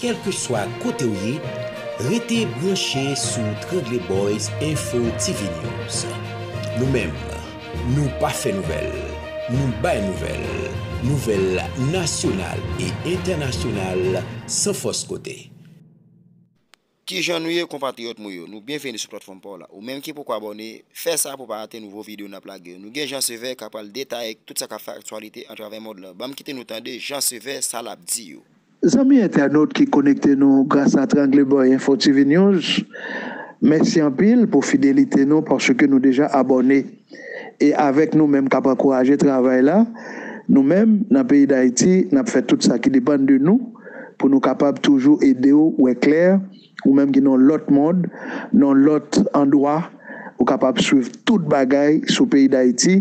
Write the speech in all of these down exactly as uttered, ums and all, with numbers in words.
Kèlkeswa kote w ye, rete branche sou Trangle Boyz Info T V News. Nou menm, nou pa fè nouvèl, nou bay nouvèl, nouvèl nasyonal e entènasyonal san fòs kote. Kijan nou ye, konpatriyòt mwen yo? Nou byenveni sou platfòm pa w la. Ou menm ki poko abòne, fè sa pou w pa rate nouvo videyo n ap lage yo. Nou gen Jean Sevè k ap pral detaye tout sa k ap fè aktyalite atravè mond lan. Ban m kite nou tande Jean Sevè sa l ap di yo. Zanmi entènot ki konekte nou gras a Trangle Boy Info T V News, mèsi anpil pou fidelite nou paske nou deja abòne. E avèk nou menm k ap ankouraje travay la, nou menm nan peyi Dayiti, n ap fè tout sa ki depann de nou pou nou kapab toujou ede w wè klè, ou menm ki nan lòt mond, nan lòt andwa, ou kapab swiv tout bagay sou peyi Dayiti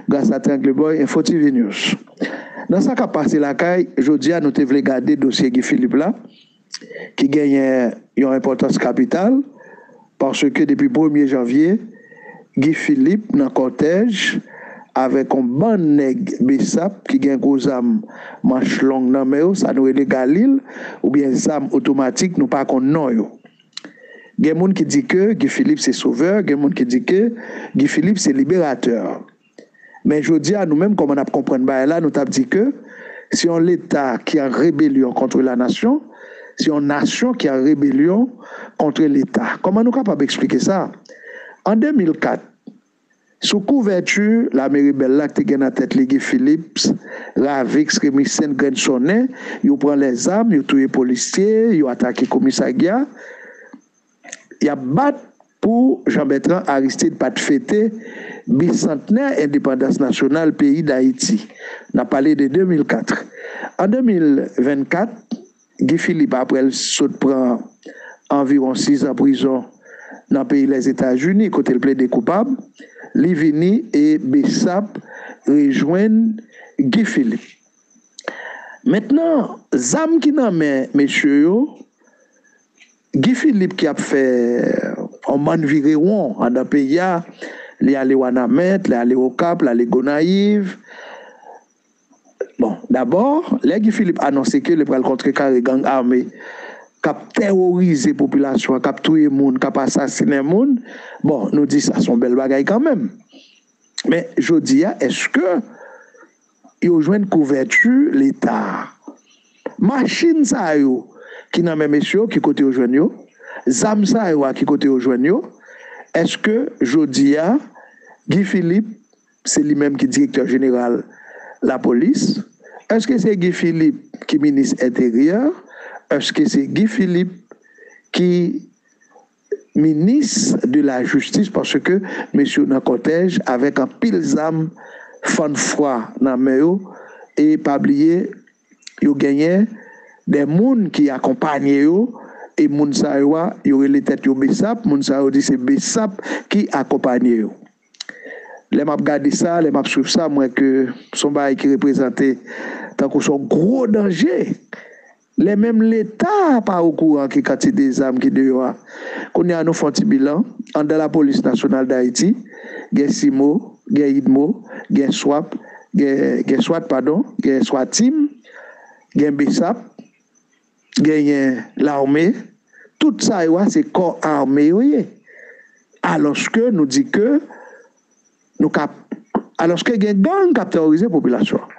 gras a Trangle Boy Info T V News. Nan sa k ap pase lakay, jodi a nou te vle gade dosye Guy Philippe la, ki genyen yon enpòtans kapital, paske depi premye janvye, Guy Philippe nan kòtèj avèk yon bann nèg besap ki gen gwo zam manch long nan men yo, sa nou rele galil, oubyen zam otomatik, nou pa konn non yo. Gen moun ki di ke Guy Philippe se sovè, gen moun ki di ke Guy Philippe se liberatè. Men jodi a, nou menm, kòman n ap konprann bagay la, nou t ap di ke se yon Leta ki an rebelyon kont la nasyon, se yon nasyon ki an rebelyon kont Leta. Kòman nou kapab eksplike sa? An de mil kat, sou kouvèti Lame Rebèl la ki te gen nan tèt li Guy Philippe, Ravix, Remy Saint, Grenn Sonnen, yo pran lèzam, yo touye polisye, yo atake komisarya. Y ap bat pou Jean Bertrand Aristide pa t fete bisantnè endepandans nasyonal peyi Dayiti. N ap pale de de mil kat. An de mil vennkat, Guy Philippe, apre l sot pran anviwon sizan prizon nan peyi Lèzetazini, kote l plede koupab, li vini e besap rejwenn Guy Philippe. Mentnan, zam ki nan men mesye yo, Guy Philippe ki ap fè yon bann virewon anndan peyi a, li ale Wanament, li ale Okap, li ale Gonayiv. Bon, dabò, lè Guy Philippe anonse ke li pral kontrekare gang ame k ap tèworize popilasyon an, k ap touye moun, k ap asasinen moun, bon, nou di sa se yon bèl bagay kanmenm. Men jodi a, èske yo jwenn kouvèti Leta a? Machin sa yo ki nan men mesye yo, ki kote yo jwenn yo? Zam sa yo a, ki kote yo jwenn yo? Èske jodi a, Guy Philippe, se li menm ki direktè jeneral lapolis? Èske se Guy Philippe ki minis enteryè? Èske se Guy Philippe ki minis de la jistis? Paske mesye yo nan kòtèj avèk anpil zam, fann fwa nan men yo, e pa bliye, yo genyen de moun ki akonpanye yo, e moun sa yo a, yo rele tèt yo besap, moun sa yo di se besap ki akonpanye yo. Lè m ap gade sa, lè m ap swiv sa, m wè ke se yon bagay ki reprezante tankou se yon gwo danje. Lè menm Leta pa okouran ki kantite zam ki deyò a. Kounye a, nou fè yon ti bilan. Anndan Lapolis Nasyonal Dayiti, gen CIMO, gen IDMO, gen swap, gen, gen swat, padon, gen swatim, gen besap, genyen lame. Tout sa yo a, se kò ame yo ye. Alòske nou di ke nou ka, alòske gen gang k ap tèworize popilasyon an.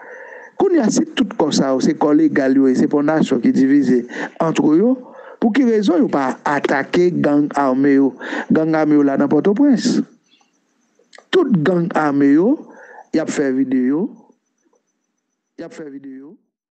Kounye a, si tout kò sa yo se kò legal yo ye, se pa yon nasyon ki divize antre yo, pou ki rezon yo pa atake gang ame yo? Gang ame yo la nan Pòtoprens. Tout gang ame yo, y ap fè videyo, y ap fè videyo,